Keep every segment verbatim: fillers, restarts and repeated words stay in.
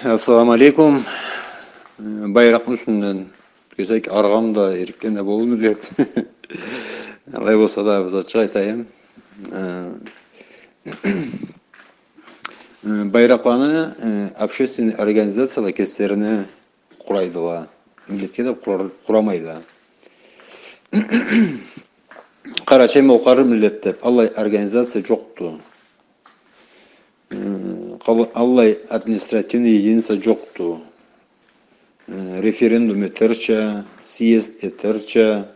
Ассаламу алейкум. Э, байракъны юсюнден кесек арыгъан да, эрикген да болур миллет. Алай болса да, бир затчыкъ айтайым. Э, э, байракъланы, э, общественный организацияла кеслерине къурайдыла. Миллетге да къурар-, къурамайла. Къарачай-Малкъар миллет деп аллай организация джокъду. Э, къал-, аллай административный единица джокъду. Э, референдум этерча, съезд этерча,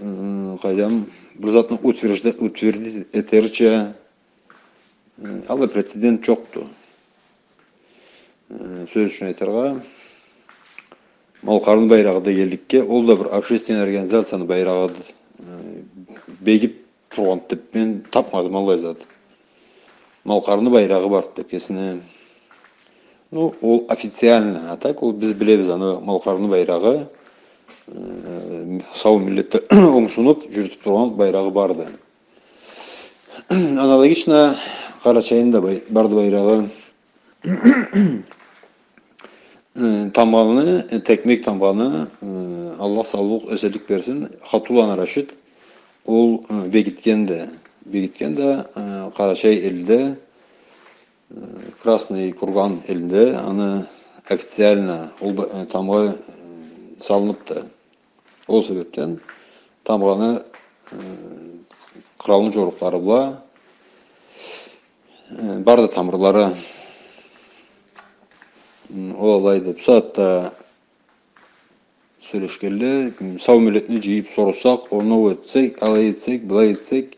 э, къайдам, бир затны утвержда-, утвердить этерча, э, аллай прецедент джокъду. Э, сёз ючюн айтыргъа, Малкъарны байрагъы дегенликге, ол да бир общественный организацияны байрагъыды. Э, бегип тургъанды деп мен тапмадым аллай зат. Малкъарны байрагъы барды деп кесине. Ну, ол официально, а так ол биз билебиз, аны Малкъарны байрагъы, э, сау миллетде онгсунуп джюрютюп тургъан байрагъы барды. Аналогично Къарачайны да бай-, барды байрагъы. Э, тамгъаны, э, текмек тамгъаны, э, Аллах саулукъ, эсенлик берсин, Хатуланы Рашид, ол, э, бегитген да, бегитген да, э, Къарачай элде, э, Красный Курган элде аны официально ол ба-, э, тамгъа, э, салыныбды. Ол себепден тамгъаны, э, къралны джорукълары бла, э, барды тамырлары. М, ол алайды. Бусагъатда сёлешгенле, м, сау миллетни джыйып сорсакъ, оноу этсек, алай этсек, былай этсек,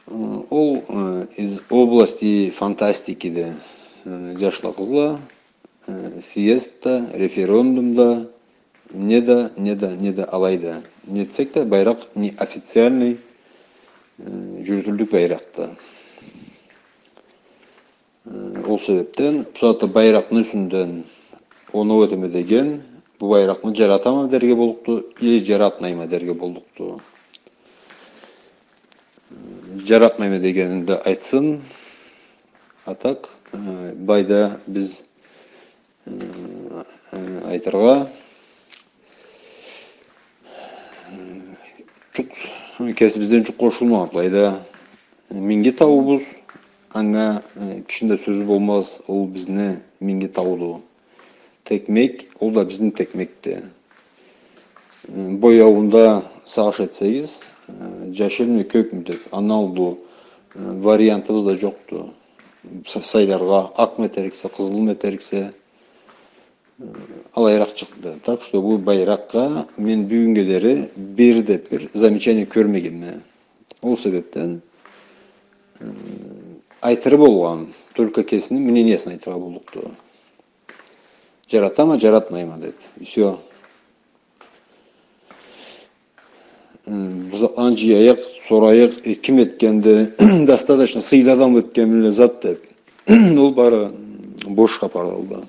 м, ол, э, из области фантастикиди. Э, джашла, къызла, э, съезд да, референдум да, не да, не да, не да, алайды. Не этсек да, байракъ неофициальный, э, джюрютюллюк байракъды. Э, ол себепден, бусагъатда байракъны юсюнден оноу этеме деген, бу байракъны джаратама дерге боллукъду, или джаратмайма дерге боллукъду. Э, джаратмайма дегенин да айтсын. А так, э, былайда биз, э, э, айтыргъа, э, джукъ, кесибизден джукъ къошулмагъан былайда. Минги тауубуз, анга, э, кишини да сёзю болмаз, ол бизни минги тауду. Текмек, ол да бизни текмекди. Э, бояуунда сагъыш этсегиз, э, джашилми, кёкмю деп, андан уллу, э, вариантыбыз да джокъду. Са-, сайларгъа, акъмы этериксе, къызылмы этериксе, э, алайыракъ чыкъды. Так что бу байракъгъа мен бюгюннге дери бир да бир замечание кёрмегенме. Ол себепден, э, айтыры болгъан, только кесини мнениесин айтыргъа боллукъду. Джаратама, джаратмайма деп. И всё. М, бир затланы джыяйыкъ, сорайыкъ, э, ким этгенди, достаточно сыйлы адам этгенмиле зат деп. Ол бары бош хапарла.